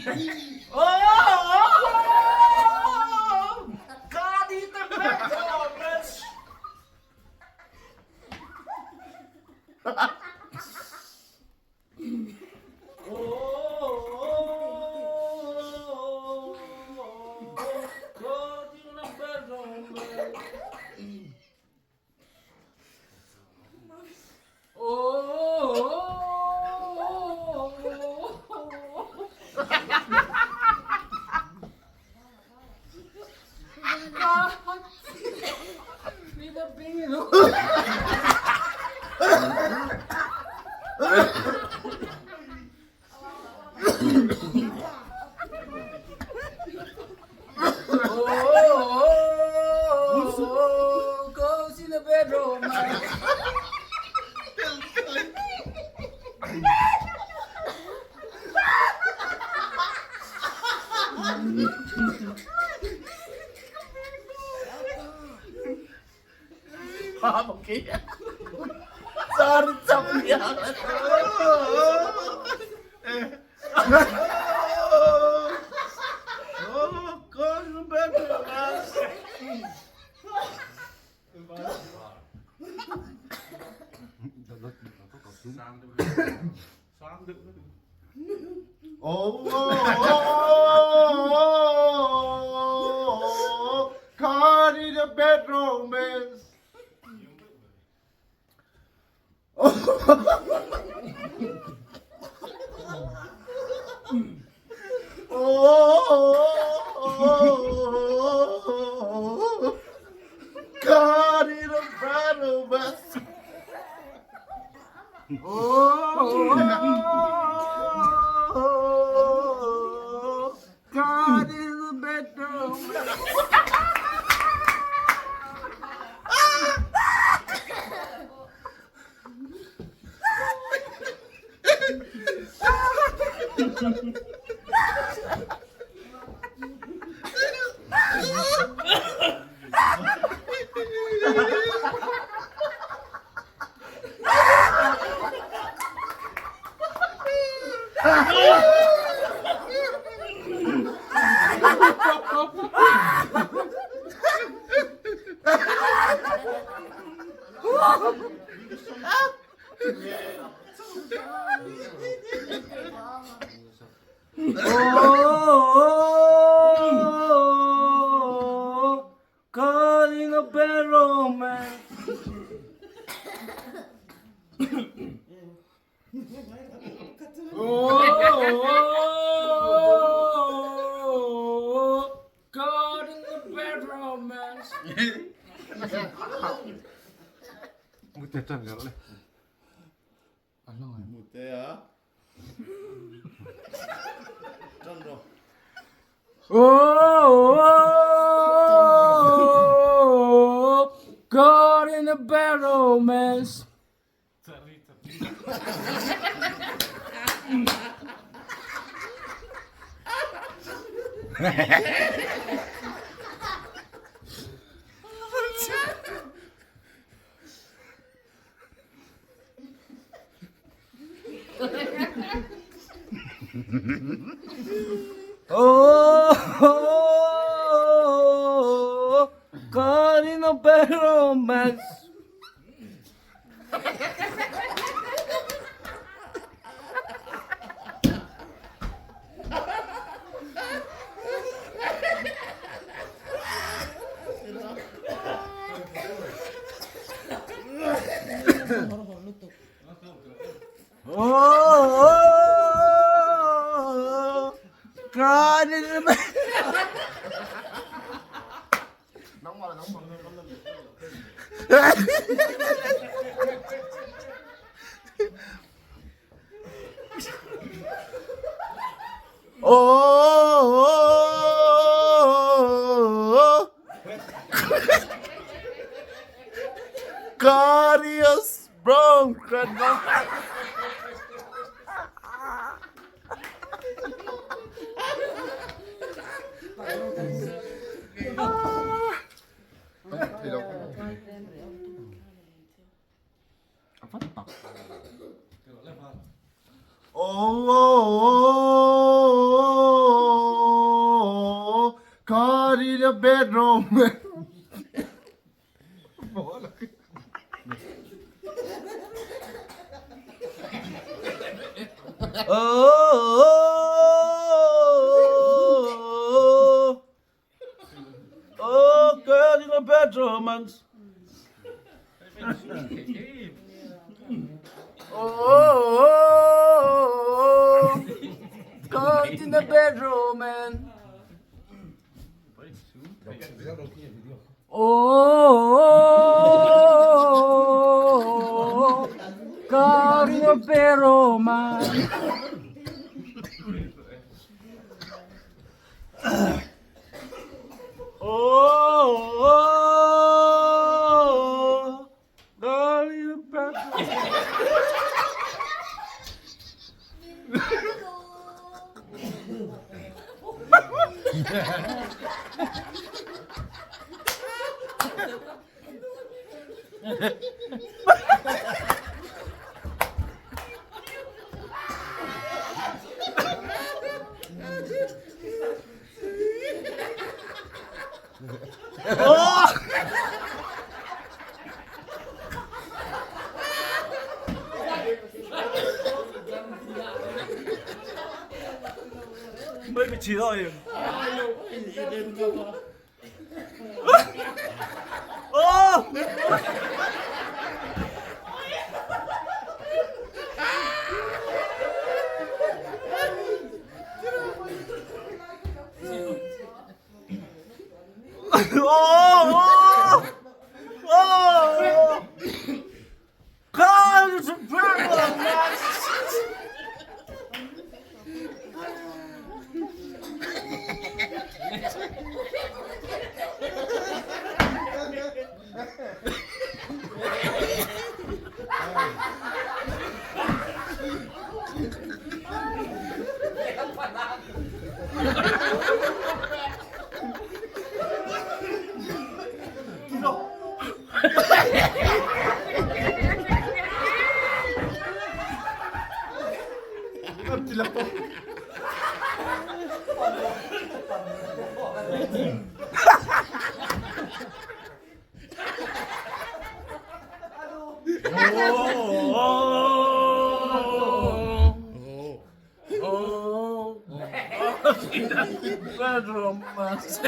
Oh! God is the best romance. Oh, God in the best romance. Oh, caught in a bad romance. Oh, caught in a bad romance. Oh, God is a bedroom. Oh, caught in a bad romance. Oh, caught in the bad romance. Oh, caught in a bad romance. Oh, caught in a bad romance. Oh, caught in a bad Oh, Glorious broken. Oh, God in a bedroom. Oh, oh, girl in a bad romance. Oh, caught in a bad romance. Oh, caught in a bad romance. Oh, girl in a bad Mới bị chỉ rồi. Oh! Oh! Oh! God, it's a problem, man. Oh! Oh! Bad romance.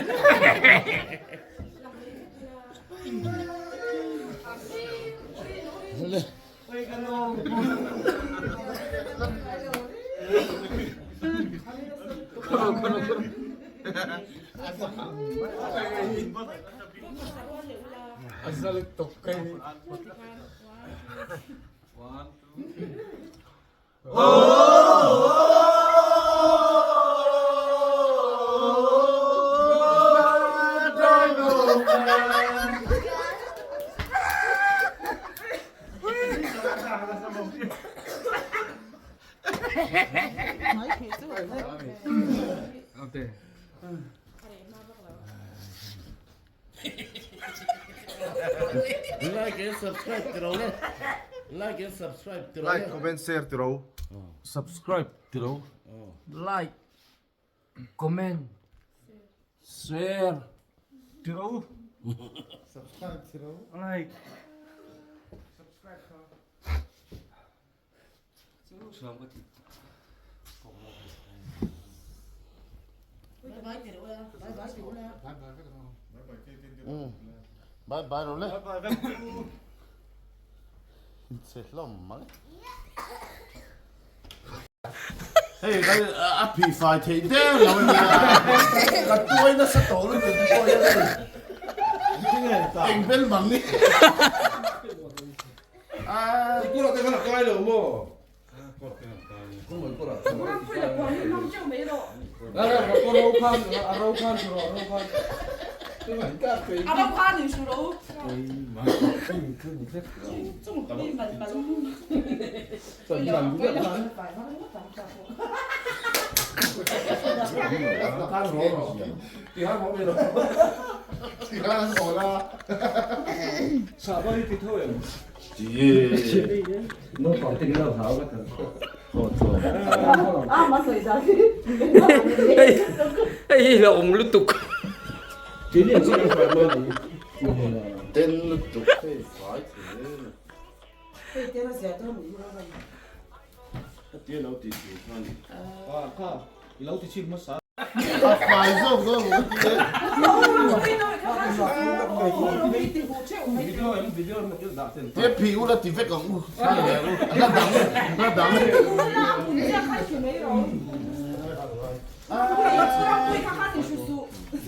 Like and subscribe tiro le. Like and subscribe tiro le. Like, comment, share tiro. Subscribe tiro. Like, comment, share. Tiro. Subscribe tiro. Like. Bye bye ro le. Se hlawm mai. Hei kan a phi fai thei der lo ania. Ka tuai nasa tawh lutuk pawh hian hei eng bel mang ni. Hei hi hlauhawm lutuk. Ten lutuk hei fai thei e. Hetia lo tih tur kha a ni. A fai zawk zawk ang a ti e. Tia phih ula ti vek ang u. Hla dang hla dang.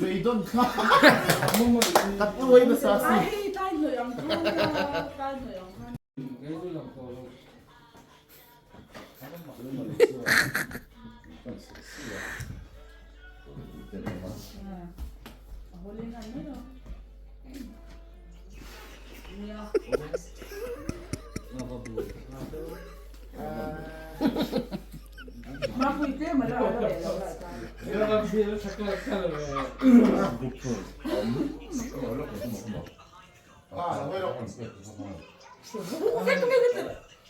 Beidawn kha ka tuai nasa si.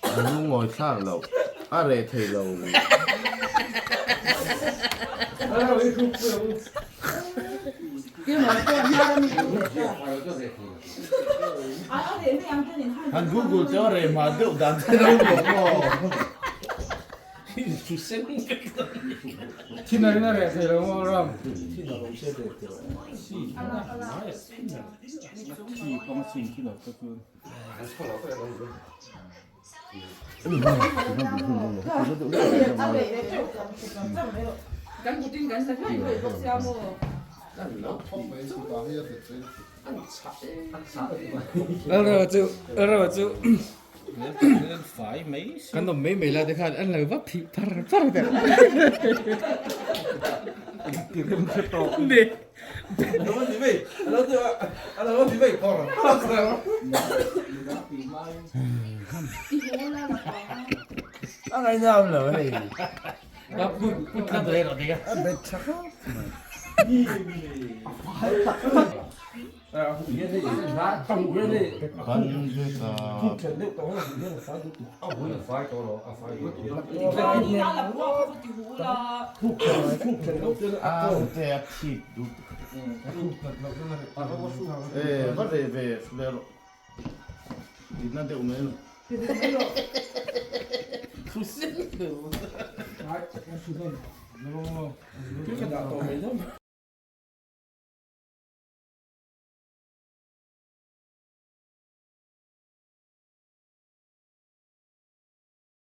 A lungawi thlak loh, a reh thei lo. Han Google teh a reh hma deuh dan te lo awm maw? Thin a rin a reh thei lo maw Ram? Kan awm mai mai lai te khan an lo va phih phar phar der. A ngaihnam lo hei.